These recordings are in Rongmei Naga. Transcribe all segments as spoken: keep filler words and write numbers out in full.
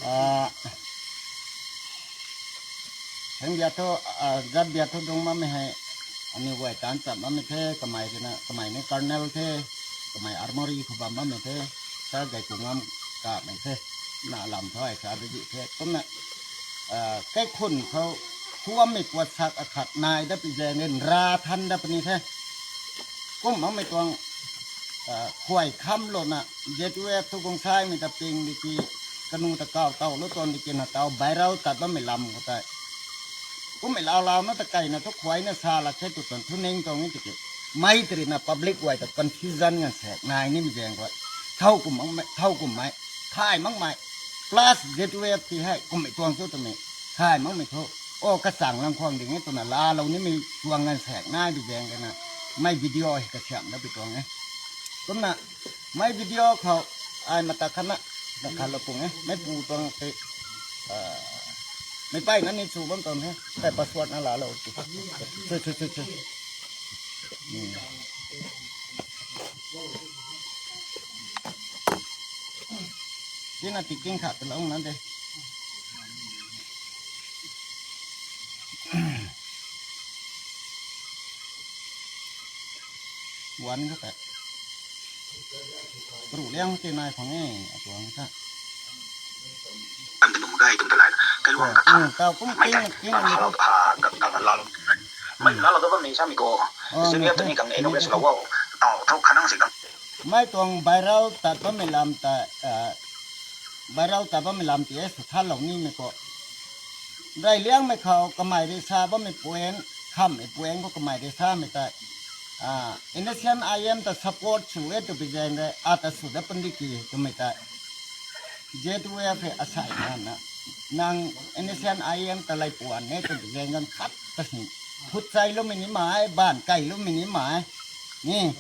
Ah, heng bia thu, ah, zat bia thu dung mamei hei, ani guay tan chap mamei the, kamei rina, kamei ni colonel the, kamei armory khou bam mamei the, sa gay ku ngam kamei the, na lam thu ai sa da di the. Kumna, ah, kaikhun khou, huammei kuat sak akhat nai da pi zaeng rin ra than da puni the. Kum makmei tuang, ah, khuay kham lou na, Z U F thu guang saimei ta ping di ki, kanu ta kau tau lou tuang di ki na tau viral tat bammei lam khou tei. Kummei lau lau na ta kai na thu khuay na sa lak khe tu tuang thu ning tuang ni tiki. Mei tari na public guay ta confusion ngan sek nai nimei zaeng khou. Thau kum makmei, thau kum mei, thay makmei. Plus Z U F ti hei kummei tuang chu twmei. Thay makmei thu. O kachang lang khwang ding e twna la lou nimei tuang ngan sek nai bi zaeng khe na. Mei video hei kasiam da bi tuang e. Kumna, mei video khou, ai mata khat na, na khat lou pung e. Mei pu tuang te, ah, mei pai na ni chu bam tuang he. Tei password na la lou ti. Chu, chu, chu, chu. Hmm. Tina tiking khat lou na de. Wan ka ta. Ru liang ti nai phang e, atuang ta. Kan tum kai tum talai. Kai luang ka ta. Hmm, tau kum king, king, king. Ha, ka, ka, ka, la lo. Mei la lo ka bam ni sa mi ko. Oh, Z U F ni kang N O S lo wo. Tau, tau khanang si kang. Mei tuang viral tat bammei lam ta, ah, viral tat bammei lam ti e sw than lou nimei ko. Rai liangmei khou kamei ri sa bammei puan, khammei puan khou kamei ri samei tei. Ah, N S C N I M ta support sw e tw bi zaeng re, ata sw da pandi ki twmei tei. Z U F hei asai nana. Nang N S C N I M ta lei puan ne tw bi zaeng gan khat ta sini. Phut chai lou mei ni mai, ban kai lou mei ni mai. Ni,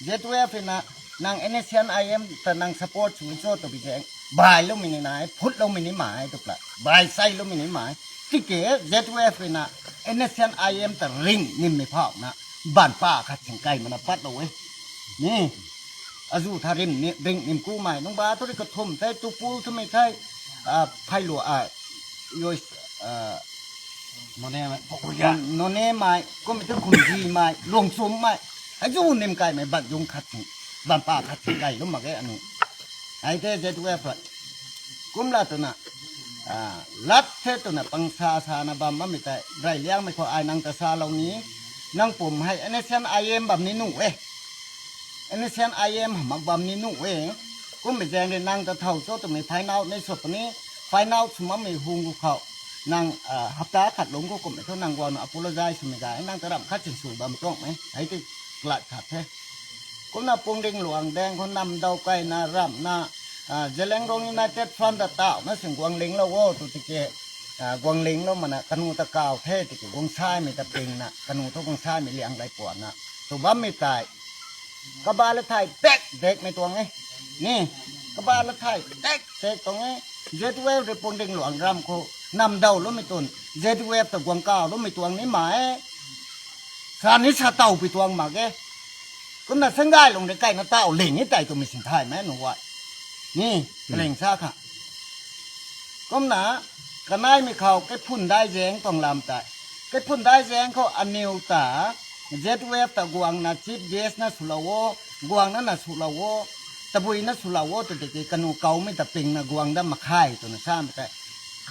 Z U F hei na, nang N S C N I M ta nang support sw cho tw bi zaeng. Bai lou mei ni nai, phut lou mei ni mai, tw pla. Bai sai lou mei ni mai. Tiki Z U F hei na, N S C N I M ta ring nim mei phau na. Ban pa khat sing kai mana pat lou e. Ni, azu tha rim ni, ring nim ku mai. Nung ba tu ri kathum thei, tu pu tu mei thei. Ah, phai lua, ah, yoi, ah, None mai, Pakuya. None mai, kum tu kum ji mai, luang sum mai. Azu nim kai mei ban yung khat sing. Ban pa khat sing kai lou mak e anu. Ai te Z U F. Kum la tu na. Ah, lat the tu na pang sa sa na bam ma mi tai. Rai liang mei khou ai nang ta sa lou ni. Nang pum hei N S C N I M bam ni nu e. N S C N I M mak bam ni nu e. Kum bi zaeng ri nang ta thau cho tu mi find out ni sw puni. Find out sw ma mi hung gu khou. Nang, ah, hapta khat lung gu kum mi thu nang guang apologize sw mi ga. Nang ta ram khat sing sw bam tuang mei. Hei ti klat khat the. Kumna pung ring luang deng khou nam dau kai na ram na, ah, Zeliangrong United Front ta tau na sing guang ling lou o tu tiki, ah, guang ling lou mana kanu ta kau the tiki guang sai mi ta ping na, kanu thu guang sai mi liang lai puan na. Tu bam mi tai. Kaba la thai tek tek mi tuang e. Ni, kaba la thai tek tek tuang e. Z U F ri pung ring luang ram khou nam dau lou mi tun. Z U F ta guang kau lou mi tuang ni ma e. Sa ni sa tau pi tuang mak e. Kumna sanggai lung de kai na tau ling e tai tu mi sin thai me nu wai. Ni, ling sa kha. Kumna, kanai mi khou, kei phun dai zeng tuang lam tai. Kei phun dai zeng khou aniu ta, Z U F ta guang na chief guest na sw lou o, guang na na sw lou o, tabui na sw lou o, tu tiki kanu kau mi ta ping na guang da makhai tu na sa mi tai.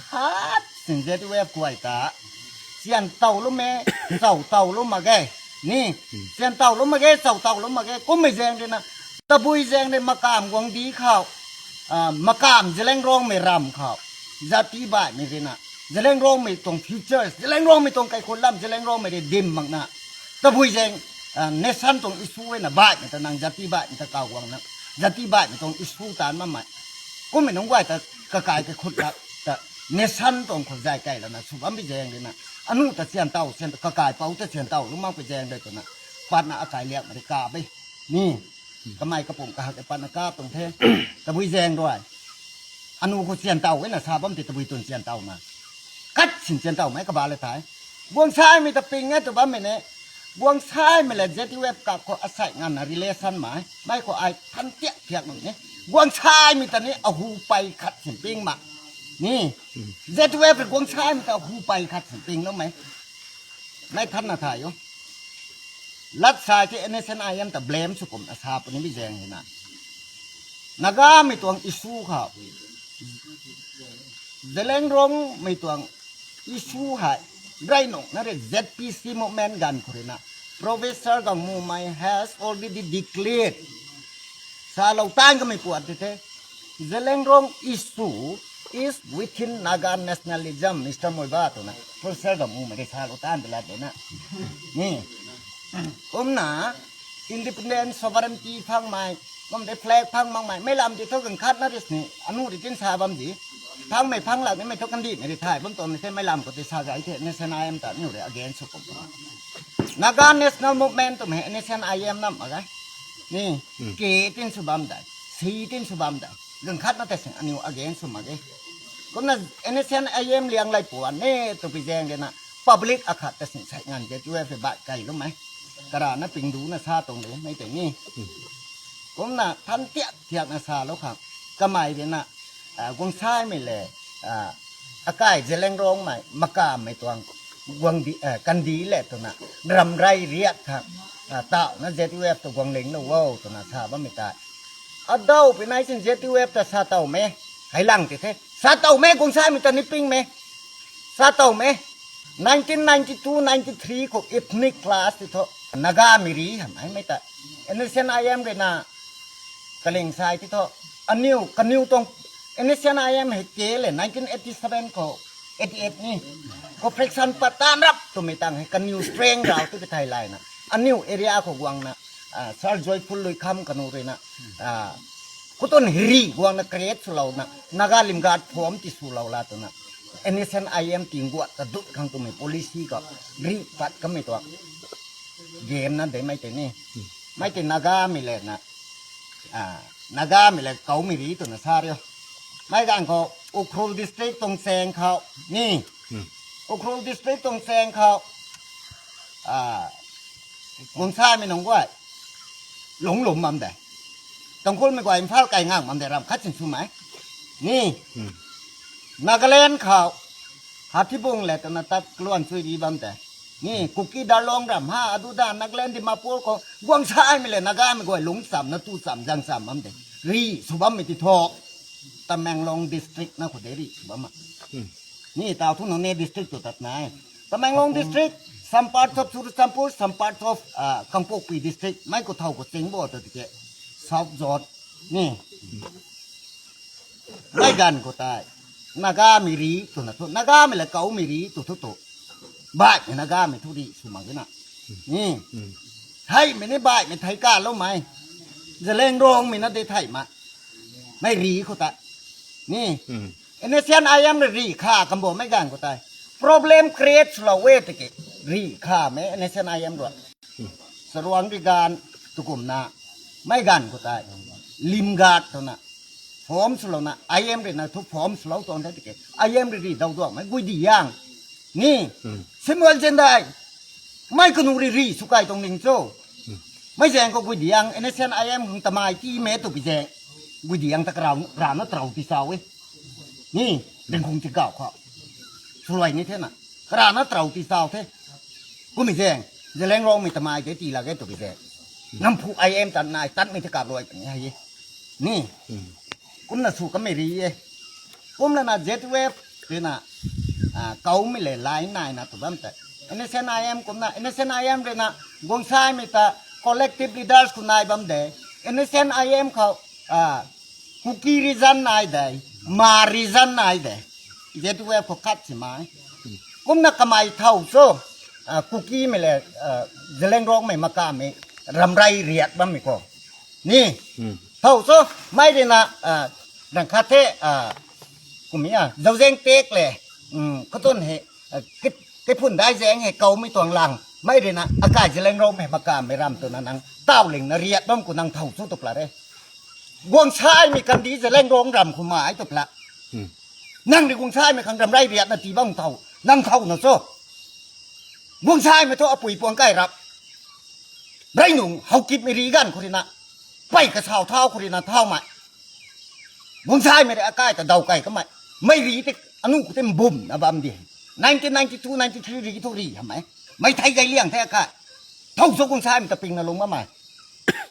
Khat sin Z U F kuay ta. Sian tau lou me, chau tau lou mak ge. Ni, sian tau lou mak ge, chau tau lou mak ge. Kum mei zeng di na. Tabui zeng di makam guang di khou. Ah, makam Zeliangrong mei ram khou. Zati bai mei di na. Zeliangrong mei tuang futures. Zeliangrong mei tuang kaikhun lam. Zeliangrong mei di dim mak na. Tabui zeng, ah, nation tuang issue e na bai mei ta nang zati bai mei ta kau guang na. Zati bai mei tuang issue tan ma mai. Kum mei nung guay ta kakai kaikhun ta. Ta nation tuang khou zai kai la na. Sw bam bi zeng di na. Anu ta sian tau, sian tau, kakai pau ta sian tau. Lou mak bi zeng di tu na. Pat na akai liak mei di ka bi. Ni, kamei kapum kahak e pat na ka tuang the. Tabui zeng rui. Anu khou sian tau e na sa bam ti tabui tun sian tau na. Kat sin sian tau mei kaba le thai. Guang sai mi ta ping e tu bam mi ne. Guang sai mi le Z U F kak khou asai ngan na relation mai. Mei khou ai than tiak tiak nung ne. Guang sai mi ta ni ahu pai khat sin ping ma. Ni, Z twelve rui guang saimei ta hu pei khat si ping lou mei. Nai than na thay o. Lat sa the N S N I M ta blame sw kumna sa puni bi zaeng hina. Nagamei tuang issue khou. Zeliangrongmei tuang issue hei. Rai nung na re Z P C movement ganv khou rui na. Professor Gangmumei has already declared. Salou tan kamei puat te the. Zeliangrong issue is within Naga nationalism, Mister Muivah twna. Professor Gangmumei de salou tan de la de na. Ni. Kumna, independent sovereignty phangmei, kum de flag phang makmei, mei lam di thu ganv khat na ris ni, anu ri tin sa bam di. Phangmei phang lak ni mei thu kandihmei ri thay bam tuang ni the mei lam khou ti sa gay the, N S N I M ta aniu rui against sw kum. Naga National Movement twmei N S N I M nam mak ge. Ni, ke tin sw bam dai, si tin sw bam dai. Ganv khat na te sing aniu against sw mak ge. Kumna N S N I M liang lay puan ne tw pi zaeng de na public akhat ta sing sai ngan Z twelve bai kai lou mei. Karana pingdu na sa tuang de mei tei ni. Kumna than tiak tiak na salou khang. Kamei de na, ah, guang saimei le, ah, akai Zeliangrongmei, makammei tuang, guang di, ah, kandi le twna, ram rai riat khang, ah, tau na Z twelve tu guang ling lou o twna sa bammei tai. Adau pi nai sin Z twelve ta sa tau me, hei lang ti the. Sa tau me, guang saimei ta ni ping me. Sa tau me. Nineteen ninety-two ninety-three khou ethnic clash ti tho. Nagamei ri ham ai mei ta. N S N I M rui na kaling sai ti tho. Aniu, kaniu tuang N S N I M hei ke le nineteen eighty-seven khou eighty-eight ni. Khou fraction pat tan rap twmei tang hei kaniu strength rau tu kathai lai na. Aniu area khou guang na, ah, Sir Joyful Luikham kanu rui na, ah, khutun hiri guang na create swlou na, Naga Limgat form ti swlou la twna. N S N I M ting guat ta dut khang twmei policy khou ri pat kamei tuang. Game na de mei tei ni. Mei tei Nagamei le na. Ah, Nagamei le Kaumei ri twna sa rio. Mei ganv khou Ukhrul district tuang chaeng khou. Ni. Ukhrul district tuang chaeng khou. Ah, guang saimei nunc guay. Lungc lum bam de. Tangkhulmei guay Imphal kai ngang bam de ram khat sin sw mei. Ni. Nagaland khou. Hathibung le twna tat kaluan chui ri bam de. Ni, Kuki Darlong ram ha, adu da Nagaland Dimapur khou. Guang saimei le Nagamei guay lungc cham na tu cham zang cham bam de. Ri sw bammei ti tho. Tamenglong district na khou de ri sw bam a. Ni, tau thu nunc ne district tu tat nai. Tamenglong district, some parts of Churachandpur, some parts of, ah, Kangpokpi district. Mei khou thau khou ching bo ta tike. South zone. Ni. Mei ganv khou tei. Nagamei ri twna thu. Nagamei le Kaumei ri tw thu tu. Baihmei Nagamei thu ri sw mak ge na. Ni. Theimei ni baihmei thei kaloumei. Zeliangrongmei na de thei ma. Mei ri khou tei. Ni. N S N I M rui ri kha kambo mei ganv khou tei. Problem create swlou e tiki. Ri khamei N S N I M rui. Saruang ri ganv tukumna. Mei ganv khou tei. Limgat twna. Form swlouna. I M rui na thu form swlou tuang the tiki. I M rui ri dau duangmei Guidiang. Ni. Samuel Jindal. Mei kanu ri ri sw kai tuang ning cho. Mei zaeng khou Guidiang N S N I M khang tamei ti me tw pi zaeng. Guidiang ta karana trau ti sau e. Ni, ringkhung ti gau khou. Swluai ni the na. Karana trau ti sau the. Kummei zaeng, Zeliangrongmei tamei de ti lak e tw pi zaeng. Namphu I M tan nai, tatmei the kap luai puni hei e. Ni, kumna sw kamei ri e. Kumna na Z twelve rui na, ah, Kaumei le line nai na tw bam tei. N S N I M kumna, N S N I M rui na, guang saimei ta collective leaders khou nai bam de. N S N I M khou, ah, Kuki region nai de, Ma region nai de. Z twelve khou khat si mai. Kumna kamei thau cho, ah, Kukimei le, ah, Zeliangrongmei makammei, ramrei riat bammei khou. Ni, thau cho, mei rui na, ah, rang khat the, ah, kummei a, Zauzeng Tek le, khutun hei, ah, kei phun dai zaeng hei Kaumei tuang lang, mei rui na, akai Zeliangrongmei makammei ram twna nang, tauling na riat bam khou nang thau cho tu pla re. Guang saimei kandi Zeliangrong ram khou mai tu pla. Nang rui guang saimei khang ramrei riatna ti bam thau, nang thau na cho. Guang saimei thu apui puang kai rap. Rei nung, Haokipmei ri ganv khou rui na. Pei kasau thau khou rui na thaumei. Guang saimei rui akai ta dau kai kamei. Mei ri te, anu khou te mbum na bam di. Nineteen ninety two, ninety three ri thu ri hamei. Mei thei gay liang the akai. Thau cho guang sai mei ta ping na lung bam mei.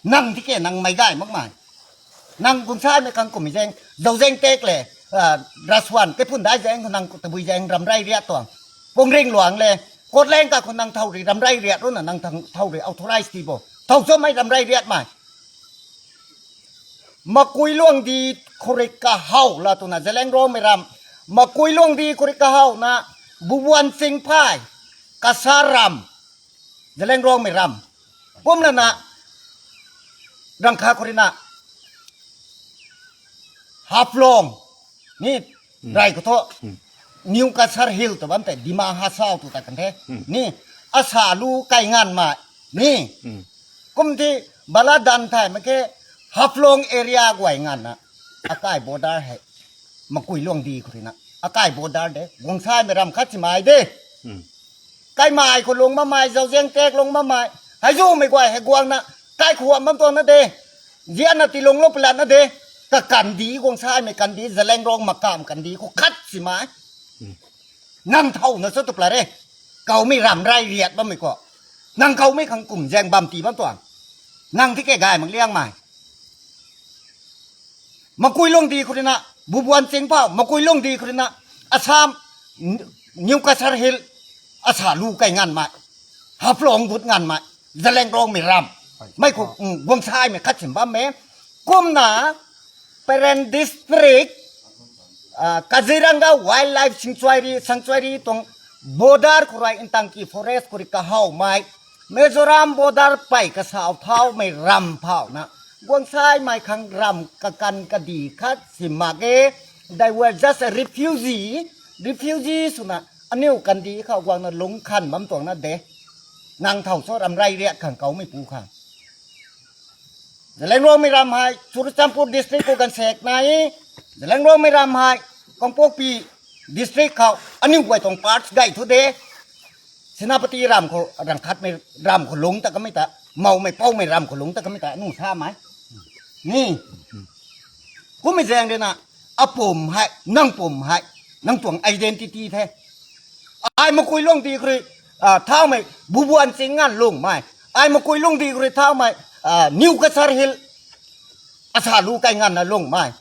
Nang tike nang mei gay mak mei. Nang guang sai mei khang kum zeng, zau zeng tek le, ah, rasuan, kei phun dai zeng, nang tabui zeng, ram rai riat tuang. Pung ring luang le, kot leng ka khou nang thau ri, ram rai riat runa, nang thang, thau ri, authorize ti bo. Thau cho mei ram rai riat mei. Makui luang di khou ri kahau la tuna, Zeliangrong mei ram. Makui luang di khou ri kahau na, Bubuan Chingphai, Kasar ram, Zeliangrong mei ram. Kumna na, rang kha khou ri na, Haflong, ni, rai khou tho, New Kasar Hill tu bam te, Dima Hasao tu ta kan the. Ni, Asalu kai ngan ma, ni. Kum ti, Baladan thai ma ke, Haflong area guay ngan na, akai border hei. Makui luang di khou ri na, akai border de, guang sai mei ram khat si mai de. Kai mai khou lung bam mei, zau zeng tek lung bam mei. Hei zu mei guay hei guang na, kai khou bam tuang na de. Zian na ti lung lou palat na de. Ka kan di, guang sai mei kan di, Zeliangrong makam kan di khou khat si mai. Nang thau na cho tu pla re. Kau mei ram rai riat bam mei khou. Nang kau mei khang kum zeng bam ti bam tuang. Nang tike gay mak liang mei. Makui luang di khou ri na, Bubuan Chingphai, Makui luang di khou ri na, Assam, New Kasar Hill, Asalu kai ngan mei, Haflong gut ngan mei, Zeliangrong mei ram, mei khou, guang sai mei khat sim bam mei, kumna, Peren District, Kaziranga Wildlife Sanctuary, Sanctuary tuang border khou rui Intangki Forest khou rui kahawmei, Mizoram border pey kasau thaumei ram phau na, guang sai mei khang ram kakan kadi khat si mak e, they were just a refugee, refugee swna, aniu kandih khou guangna lungc khan bam tuang na de, nang thau cho ram rai riat khang kaumeipu khang. Zeliangrongmei ram hei Churachandpur district khou gaanvsaekc nai e. Zeliangrongmei ram hei Kangpokpi district khou aniu guay tuang parts gay thu de. Senapati ram khou, rangkhatmei ram khou lungc ta kamei ta, mowmei powmei ram khou lungc ta kamei ta aniu samei ni. Kummei zaeng rui na, apum hei, nang pum hei, nang tuang identity the. Ai Makuilongdi khou rui thaumei Bubuan Ching nganv lungmei, ai Makuilongdi khou rui thaumei New Cachar Hill, Asalu kai nganvna lungmei,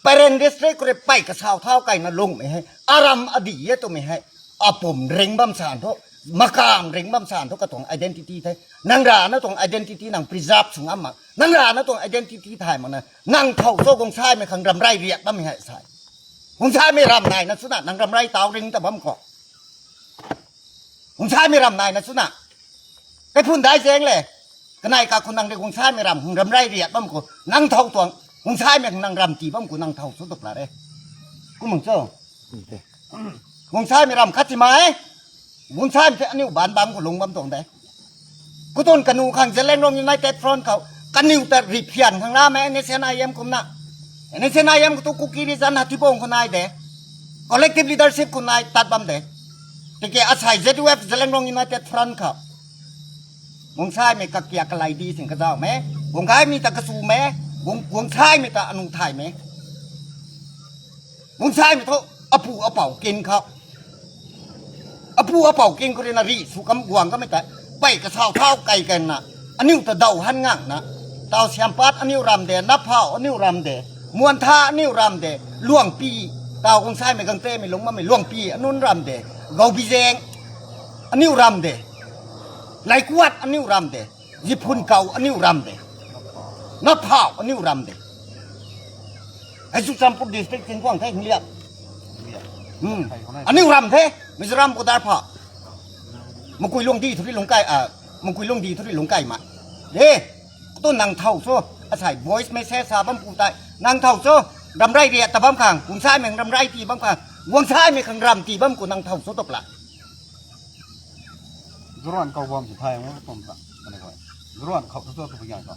Peren district khou rui pey kasau thau kaina lungmei hei, aram adih e twmei hei, apum ring bam san thu, makam ring bam san thu katuang identity the. Nang rana tuang identity nang preserve sw ngam mak, nang rana tuang identity thay makna, nang thau cho guangsaimei khang ramrey riak bammei hei sa. Guangsaimei ram naina swna nang ramrey tau ring ta bam khou, guangsaimei ram naina swna, kaiphun dai zaeng le, kanei kakhou nang rui guangsaimei ram khang ramrey riak bam khou nang thau tuang, guangsaimei khang nang ram tii bam khou nang thau cho tu pla re. Kum mang cho. Guangsaimei ram khat ti ma e. Guangsaimei the aniu baanc bangc khou lungc bam tuang de. Katuang kanu khang Zeliangrong United Front khou, kaniw ta riphian khang lamei N S C N I M kumna, N S C N I M khou tu Kuki region Hathiabung khou nai de, collective leadership khou nai tat bam de. Tiki asei Z U F Zeliangrong United Front khou, guangsaimei kakiak kalei di sing kazauhmei, guangkaimei ta kasumei, guang, guangsaimei ta anu thaymei, guangsaimei thu apu apou kin khou, apu apou kin khou rui na rih sw kam guang kamei tei, pey kasau thau kei kenna, aniu ta daw han ngangna, tau Siampat aniu ram de, Naphau aniu ram de, Muantha aniu ram de, Luangpi, tau guangsaimei gangtemei lungc bammei Luangpi anunc ram de, Gaubizang aniu ram de, Laikuat aniu ram de, Ziphunkau aniu ram de, Naphau aniu ram de. Hei Churachandpur district tingkuang the hingliak. Aniu ram the, Mizoram border pha. Makuilongdi thu rui lungc kai, a, Makuilongdi thu rui lungc kai ma. De, tu nang thau cho, asei voice message sa bam pu tei, nang thau cho, ramrey riak ta bam khang, guangsaimei ramrey tii bam khang, guangsaimei khang ram tii bam khou nang thau cho tu pla. Zoruan khou bam si thay mo pum ta, kani khou. Zoruan khou tu tu tu pui gan khou.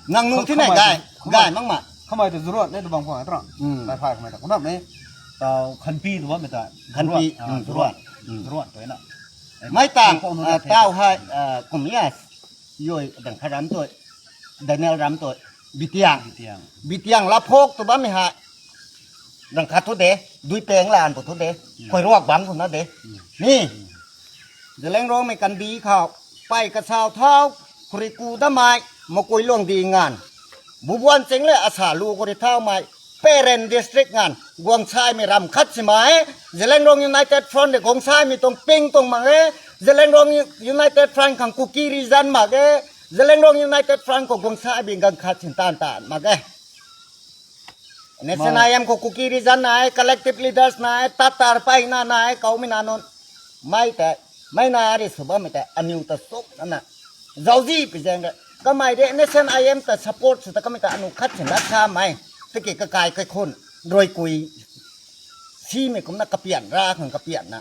Nang nung thi nai gay, gay mak ma. Kamei tu Zoruan ne tu bam khou tra. Lai phai kamei ta. Kumna ne, tau Khanpi tu bammei ta. Khanpi, Zoruan. Zoruan tu na. Mei tang, tau hei, kum ya, yoi dang kha ram tu, Daniel ram tu, Bitiang. Bitiang Laphok tu bammei hei. Rang khat thu de, dui peng lan pu thu de, khoi ruak bang khou na de. Ni, Zeliangrongmei kandi khou, pei kasau thau, khuri ku damei, makui luang di ngan. Bubuan ching le asa lu khuri thaumei, Peren district ngan, guang saimei ram khat si mai, Zeliangrong United Front de guang saimei tuang ping tuang mak e, Zeliangrong United Front khang Kuki region mak e, Zeliangrong United Front khou guang saimei gang khat sin tan tan mak e. N S N I M khou Kuki region nai, collective leaders nai, Tatar pei na nai, kaumei na nunc. Mei tei, mei na ri sw bammei tei, aniw ta suk na na. Zauzi pi zaeng re. Kamei de N S N I M ta support sw ta kamei ta anu khat sin lat sa mei. Tiki kakai kaikhun, rui kui. Simei kumna kapian ra khang kapian na.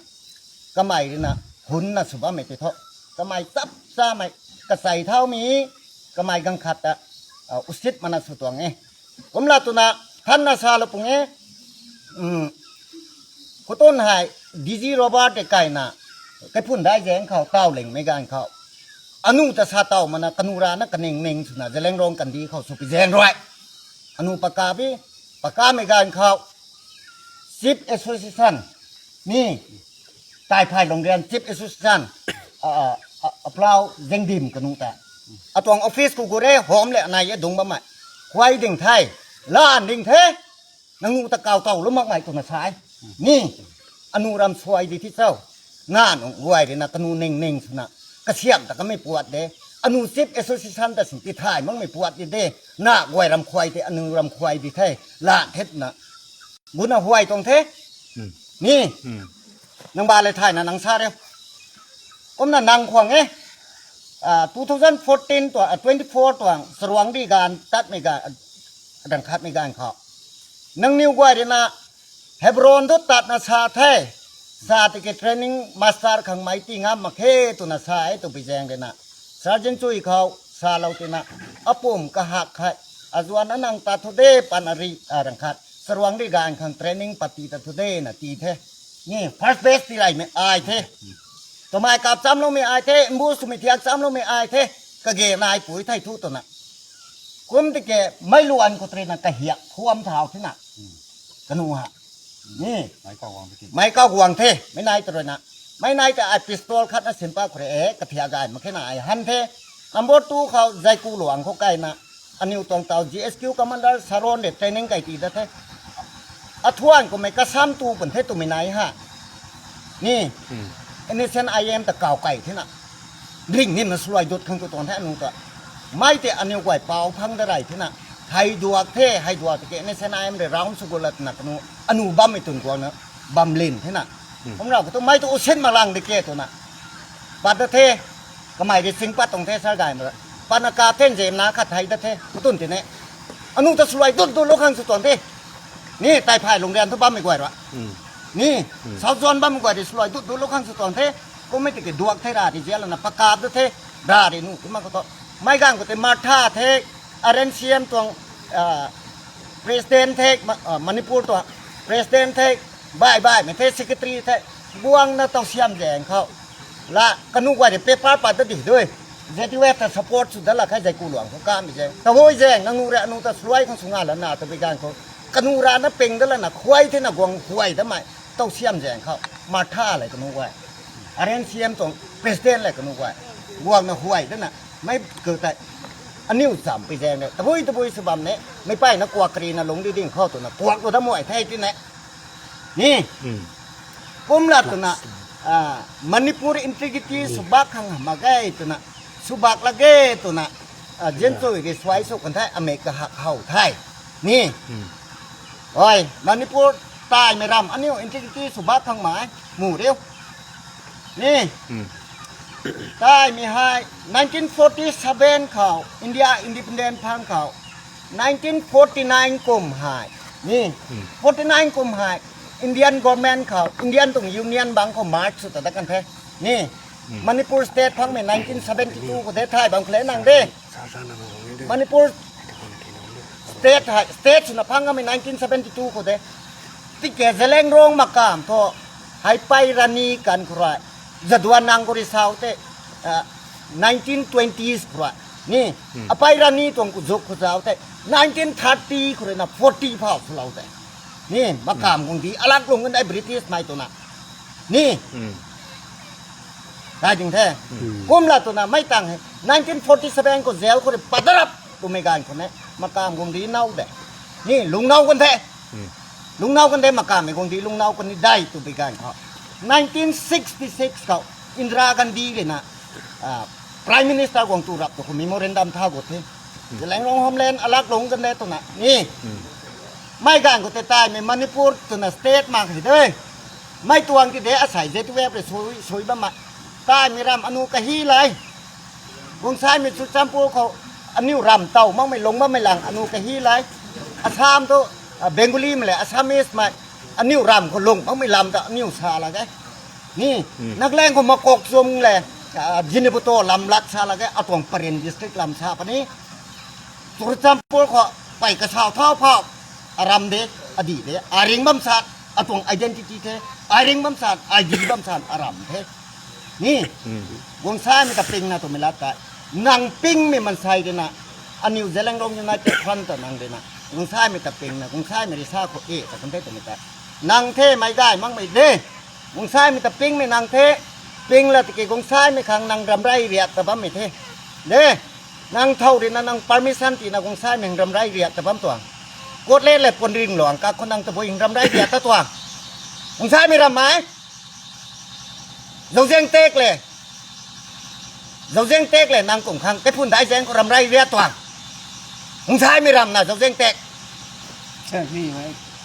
Kamei ri na, hun na sw bammei ti tho. Kamei chap cha mei, kasei thau mi, kamei gang khat ta, ah, usit mana sw tuang e. Kumla twna, han na sa lo pung e, um, khutun hei, D G Robert de kaina, kaiphun dai zaeng khou, tau lingmei ganv khou. Anu ta sa tau mana, kanu ra na kaning ning swna, Zeliangrong kandi khou sw pi zaeng rui. Anu paka bi, paka mei ganv khou, Chief Association, ni, Tai Phay Lungrian Chief Association, a, a, a, Aplau Zengdim kanu ta. Atuang office khou gu re, hom le anai e dung bammei. Khuay ding the, lan ding the, nangnu ta kau tau lu makmei twna sa e. Ni, anu ram suai di thi chau. Na nung guay ri na kanu ning ning swna. Kasiam ta kamei puat de. Anu Chief Association ta sin ti thay makmei puat di de. Na guay ram khuay te, anu ram khuay di the. Lan the twna. Guna huay tuang the. Ni. Nang ba le thay na nang sa re. Kumna nang khwang e. Ah, two thousand fourteen tuang, ah, twenty-four tuang, Saruang ri gan, tatmei gan, ah, rang khatmei gan khou. Nangniw guay ri na, Hebron tu tatna sa the. Sa tiki training master khang mei ti ngam mak khe twna sa e tw pi zaeng ri na. Sergeant Chui khou, sa lou tina, apum kahak khai, azuan anang ta thu de pan ari, a rang khat, Saruang ri gan khang training pati ta thu de na ti the. Ni, first batch ti raimei ai the. Twmei kap cham loumei ai the, mbu swmei thiak cham loumei ai the, kage nai pui thei thu twna. Kum tiki, mei luan khou tei na kahiak, khuam thau thina. Kanu ha. Ni. Mei kau guang the, mei nai tei rui na. Mei nai tei ai pistol khat na sin pa khou re e, kathiak gay mak khe na ai han the. Number two khou, Zaiku luang khou kai na. Aniw tuang tau G S Q commander Saron de training kai ti da the. Athuan khou mei kasam tu pun the twmei nai ha. Ni, N S N I M ta kau kai thina. Ring nim na swluai dut khang tu tuang the anu ta. Mei tei aniw guay pau phang da rai thina. Hei duak the, hei duak tiki N S N I M rui round sw gulat na kanu, anu bammei tun guang na, bam lin thina. Kum rau khou tu mei tu usit mak lang di ke twna. Pat da the, kamei ri sing pat tuang the sar gay ma. Pat na kap the nzem na khat hei da the, khutun tine. Anu ta swluai dut dut lu khang sw tuang the. Ni, Tai Phay Lungrian thu bammei guay ra. Ni, South Zone bammei guay ri swluai dut dut lu khang sw tuang the. Kummei tiki duak the ra di zial na pakap da the. Ra ri nu, tima khou tu. Mei gang khou tei Martha the, R N C M tuang, ah, President the, Ma-, ah, Manipur tuang President the, bai bai mei the, Secretary the, guang na tau siam zaeng khou. La, kanu guay de paper pat da di dui. Z U F ta support sw da la khai Zaiku luang khou kamei zaeng. Tabui zaeng, nangnu re anu ta swluai khang sw nga la na, tabui gan khou. Kanu ra na ping da la na, khuay the na guang khuay da mei. Tau siam zaeng khou. Martha le kanu guay. R N C M tuang President le kanu guay. Guang na khuay da na. Mei kau tei. Aniw cham pi zaeng le. Tabui tabui sw bam ne. Mei pei na kuak kari na lung di ding khou twna. Kuak lu da muay the tine. Ni. Kum la twna, ah, Manipur integrity swbak khang mak ge twna, swbak la ge twna, ah, zianchui ri suai sw kan the, amei kahak how the. Ni. Oi, Manipur taimei ram aniu integrity swbak khang mai, mu riu. Ni. Taimei hei, nineteen forty-seven khou, India independent phang khou, nineteen forty-nine kum hei, ni, forty-nine kum hei, Indian government khou, Indian tuang union bang khou merge sw ta dat kan the, ni, Manipur state phangmei nineteen seventy-two khou de thay bam khou le nang de. Manipur state hei, state swna phang kamei nineteen seventy-two khou de. Tiki Zeliangrong makam thu, hei pei rani kan khou rui, Jadonang khou ri sau tei, ah, nineteen twenties khou rui, ni, apei rani tuang khou zuk khou zau tei, nineteen thirty khou rui na forty phau swlou tei. Ni, makam guang di, alak lung kan dei British mei twna. Ni, dai ding the. Kum la twna, mei tang he. Nineteen forty seven khou jail khou rui padarap twmei ganv khou ne, makam guang di now de. Ni, lungnow kan the. Lungnow kan de, makam mei guang di lungnow kan ni dai twmei ganv khou. Nineteen sixty six khou, Indira Gandhi rui na, ah, Prime Minister guang tu rap tu khou memorandum tha gut the. Zeliangrong Homeland alak lung kan de twna. Ni, mei ganv khou tei taimei Manipur twna state mak hei de. Mei tuang ti de asei Z U F rui sui, sui bam ma. Taimei ram anu kahi lai. Guang saimei Churachandpur khou aniu ram taw makmei lung bammei lang anu kahi lai. Assam tu, ah, Bengali mei le Assamese mei aniu ram khou lung makmei lam ta aniu sa la ge. Ni, Nagaland khou Mokokchung le, ah, Zunheboto lam lat sa la ge, atuang Peren district lam sa puni. Churachandpur khou pei kasau thau phau, aram de, adi de, aring bam san, atuang identity the, aring bam san, I D bam san, aram the. Ni, guang saimei ta pingna twmei lat tei. Nang pingmei mansei rui na, aniu Zeliangrong United Front ta nang rui na, guang saimei ta pingna, guang saimei rui sa khou e, ta kan the twmei tei. Nang the mei gay makmei de. Guang saimei ta pingmei nang the, ping la tiki guang saimei khang nang ramrei riat ta bammei the. De, nang thow rui na nang permission tina guang saimei ramrei riat ta bam tuang. Kot le le pun ring luang ka khou nang tabui ramrei riat ta tuang. Guang saimei ram mei. Zauziang tek le. Zauziang tek le nang kum khang kaiphun dai zaeng khou ramrei riat tuang. Guang saimei ram na Zauziang tek.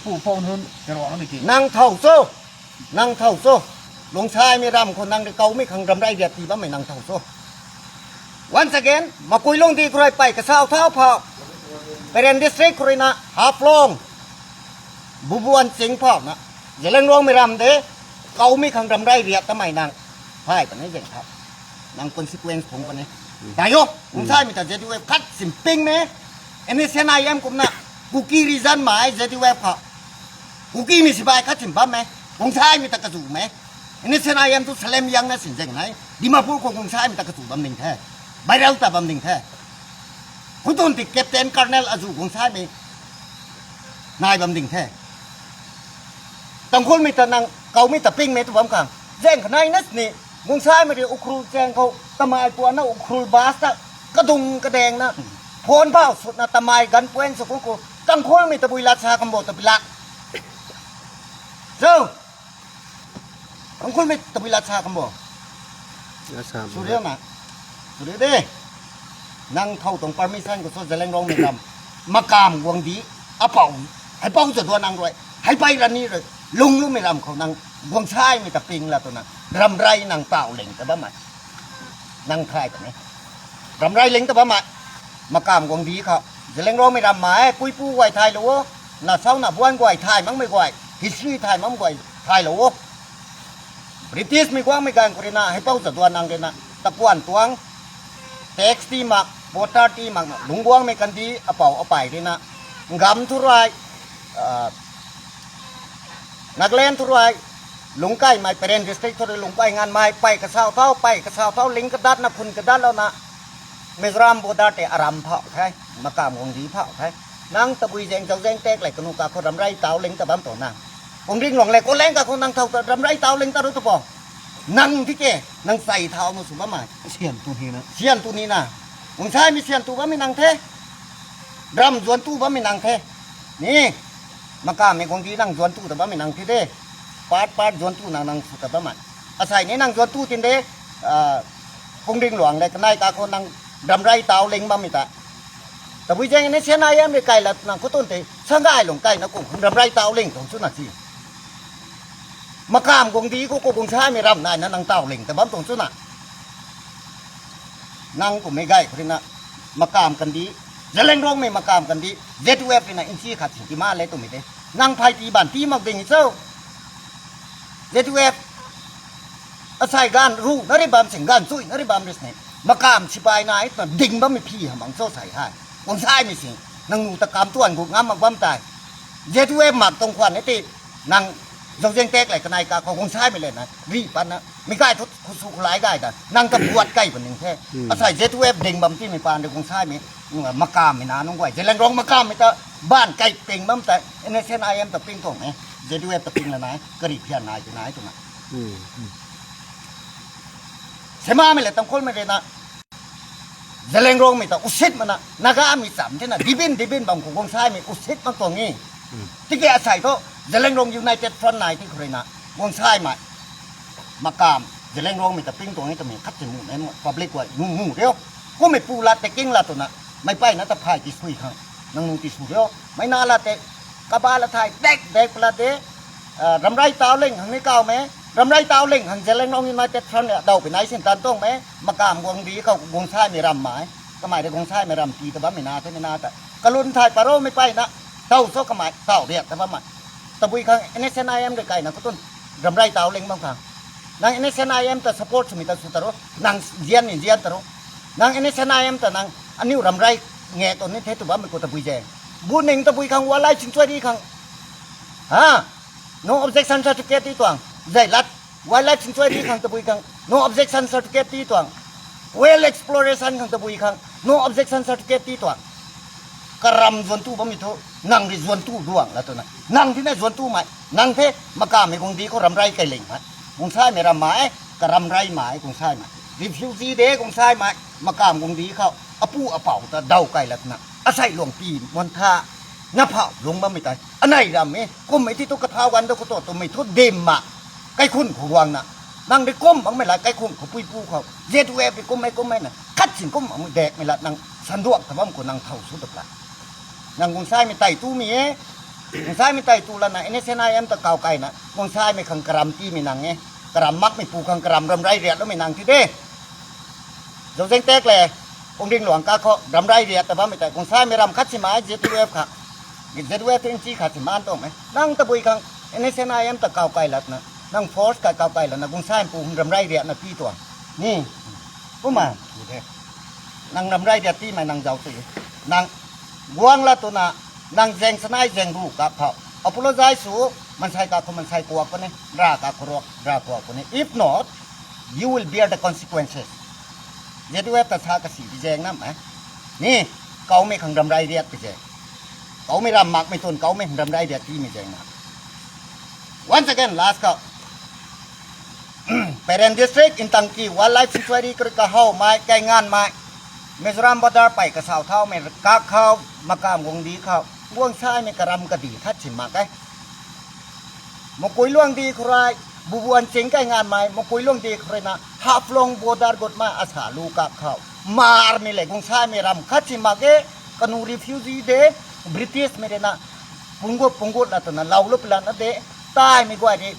Pu phone hun, karo ang di ki. Nang thow cho. Nang thow cho. Guang saimei ram khou nang rui kawmei khang ramrei riat ti bammei nang thow cho. Once again, Makuilongdi khou rui pei kasau thau phau. Peren district khou rui na Haflong, Bubuan Ching phau na. Zeliangrongmei ram de, kawmei khang ramrei riat tamei nang. Phay puni zaeng thau. Nang consequence phung puni. Dai o, guang saimei ta Z U F khat sim pingmei. N S C N I M kumna, Kuki region mei Z U F khou. Kukimei sibai khat sim bammei. Guang saimei ta kazu mei. N S C N I M tu salem yang na sin zaeng nai. Dimapur khou guang saimei ta kazu bam ding the. Viral ta bam ding the. Khutun ti Captain Colonel azu guang saimei nai bam ding the. Tangkhulmei ta nang kawmei ta pingmei tu bam khang. Zaeng khanai na sini, guang saimei rui Ukhrul chaeng khou, tamei puan na Ukhrul bus ta, kadung kadaeng na, phone phau sutna tamei gun point sw khou khou, Tangkhulmei tabui lat sa kam bo ta pi lak. Cho, Tangkhulmei tabui lat sa kam bo. Suriu na. Suriu de. Nang thow tuang permission khou cho Zeliangrongmei ram. Makam guang di. Apou. Haipou za duan nang rui. Haipei rani rui. Lunglumei ram khou nang guang saimei ta ping la twna. Ramrei nang taw ling ta bammei. Nang thay ta ni. Ramrei ling ta bammei. Makam guang di khou. Zeliangrongmei ram mei puipu guay thaylou o. Na sau na buan guay thay makmei guay. History thay makmei guay thaylou o. British mei guangmei ganv khou rui na, haipou za duan nang rui na, takuan tuang, tax ti mak, voter ti mak na, lungc guangmei kandi, apou apey rui na, ngam thu rui, Nagaland thu rui, lungc kaimei, Peren district thu rui lungc pey nganmei, pey kasau thau, pey kasau thau, ling kadat na, khun kadat lou na, Mizoram border tei aram phau the, makam guang di phau the. Nang tabui zaeng zauzaeng tak le kanu kakhou ramrei tau ling ta bam tuang na. Kungring luang le Koleng kakhou nang thow ta ramrei tau ling ta ru tu po. Nang di ke, nang chai thau nu sw bammei. Sian tu ni na. Sian tu ni na. Guang saimei sian tu bammei nang the. Ram zuan tu bammei nang the. Ni, makammei guang di nang zuan tu ta bammei nang the de. Part part zuan tu nang nang sw ta bammei. Asei ni nang zuan tu tin de. Kungring luang le kanei kakhou nang ramrei tau ling bammei ta. Tabui zaeng ni sian ai am rui kai lat nang khou tun tei sangay lung kai na kung ramrei tau ling tuang chu na si. Makam guang di khou khou guang saimei ram nai na nang tau ling ta bam tuang chu na. Nang kummei gay khou rui na makam kandi, Zeliangrongmei makam kandi, Z U F rui na nchi khat sin ti ma le twmei de. Nang phey ti ban ti mak ding cho. Z U F asei ganv ru na ri bam sing ganv chui na ri bam ri sini. Makam sipai nai twna ding bammei phi hamang cho sei hei. Guang saimei sing, nang nu ta kam tuan gu ngam mak bam tei. Z U F mak tuang khwan e ti, nang zauziang tak le kanei kakhou guang saimei le na, ri patna, mei kai thu, khou su khou lai gay ta, nang ta buat kai pa ning the. Asei Z U F ding bam timei paan rui guang saimei, Nunga makammei na nunc guay Zeliangrong makammei ta ban kai ping bam ta N S N I M ta ping tuang e. Z U F ta ping la nai, kari phian nai ti nai twna. Semamei le Tangkhulmei rui na Zeliangrongmei ta usit mana, Nagamei cham tina, dibin dibin bam khou guangsaimei usit mak tuang e. Tiki asei thu, Zeliangrong United Front nai ti khou rui na, guangsaimei, makam, Zeliangrongmei ta ping tuang e twmei khat ti mu nai, public guay, mu, mu rio. Kummei pu lat tei king lat twna, meic peyna ta phay ti sui khang, nang nung ti sw rio. Meic na lat tei, kaba lat thai, dek, dek pala de, ah, Ramrei Tauling khang ni kawmei, Ramrei Tauling khang Zeliangrong United Front daw pui nai sin tan tuangmei, makam guang di khou guangsaimei ram mai, kamei rui guangsaimei ram ti ta bammei na, themei na ta. Kalun thai paromei peyna, taw so kamei, taw riak ta bammei. Tabui khang N S N I M rui kaina khou tun, Ramrei Tauling bam khang. Nang N S N I M ta support swmei ta sw ta ro, nang zian ni zian ta ro. Nang N S N I M ta nang aniu Ramrei nge tuang ni the tw bammei khou tabui zaeng. Buning tabui khang Wildlife Sanctuary khang. Ha? No objection certificate ti tuang. Zai lat. Wildlife Sanctuary khang tabui khang. No objection certificate ti tuang. Well exploration khang tabui khang. No objection certificate ti tuang. Karam zuan tu bammei thu, nang rui zuan tu duang la twna. Nang tina zuan tumei. Nang the, makamei guang di khou Ramrei kai ling mei. Guangsaimei ram mai, ka Ramrei mai, guangsaimei. Refugee de guangsaimei, makam guang di khou, apu apou ta daw kai la twna. Asei luang pi, muan tha, na phau lung bammei tei. Anei ram e, kummei ti tu kathau gan da khou tu, twmei thu dim ma. Kaikhun khou guangna. Nang rui kum bangmei la kaikhun khou puipu khou. Z U F rui kummei kummei na. Khat sin kum bangmei dekmei la nang sanduak ta bam khou nang thau sw dak la. Nang guangsaimei tei tumei e. Guangsaimei tei tu lana N S N I M ta kaw kaina. Guangsaimei khang karam tiimei nang e. Karam makmei pu khang karam Ramrei riat loumei nang ti de. Zauzian tak le, Pungding luang ka khou, Ramrei riat ta bammei tei, guangsaimei ram khat si mai, Z U F kha. Z U F tin chi khat si man tuang e. Nang tabui khang, N S N I M ta kaw kai latna, nang force kai kaw kai latna, guangsaimei pu khang Ramrei riatna pi tuang. Ni, kumna, nang Ramrei riat tiimei nang zau tui. Nang, guang la twna, nang zaeng sanai zaeng ru kap khou. Apologize sw, mansei ka khou mansei kuak puni, ra ka khou ruak, ra kuak puni. If not, you will bear the consequences. Z U F ta sa kasi di zaeng nam e. Ni, kawmei khang Ramrei riat pi zaeng. Kawmei ram makmei tun, kawmei khang Ramrei riat tiimei zaeng na. Once again, last khou. Peren District, Intangki Wildlife Sanctuary kari kahawmei, kainganmei. Mizoram border pei kasau thaumei, kak khou, makam guang di khou. Guangsaimei karam kadi khat si mak e. Makui luang di khou rui, Bubuan Ching kainganmei, Makui luang di khou rui na, Haflong border gutmei asa lu kak khou. Marmei le guangsaimei ram khat si mak e, kanu refugee de, British mei rui na, punggut punggut la twna, lau lu pila na de, taimei guay de,